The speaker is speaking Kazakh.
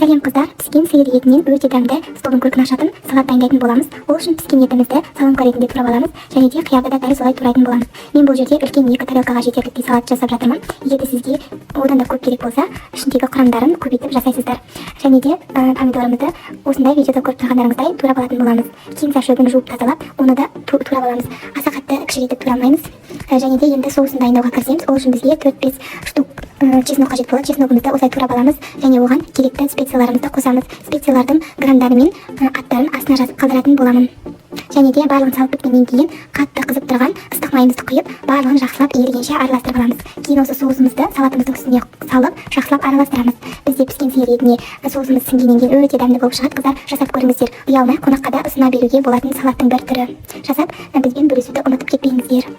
Сәлем, қыздар! Піскен сиыр етінен өте дәмді, столдың көркін ашатын салат дайындайтын боламыз. Ол үшін піскен етімізді соломка ретінде турап аламыз және де қиярды да дәл солай турайтын боламыз. Мен бұл жерде үлкен екі тарелкаға жетерліктей салат жасап жатырмын. Егер де сізге одан да көп керек болса, ішіндегі құрамдарын көбейтіп жасайсыздар. Және де помидорымызды осындай видеода көріп тұрғандарыңыздай турап алатын боламыз. Кинза шөбін жуып тазалап, оны да турап аламыз. Аса қатты кішірейтіп турамаймыз. Және де енді соусын дайындауға кірісеміз. Ол үшін бізге 4-5 штук чеснок қажет болады. Чесногымызды осылай турап аламыз және оған керекті специяларымызды қосамыз. Специялардың грамдары мен аттарын астына жазып қалдыратын боламын. Және де барлығын салып біткеннен кейін қатты қызып тұрған ыстық майымызды құйып, барлығын жақсылап ерігенше араластырып аламыз. Кейін осы соусымызды салатымыздың үстіне салып, жақсылап араластырамыз. Бізде піскен сиыр етіне соусымыз сіңгеннен кейін өте дәмді болып шығады. Қыздар, жасап көріңіздер. Ұялмай қонаққа да ұсына беруге болатын салаттың бір түрі. Жасап, бізбен бөлісуді ұмытып кетпеңіздер.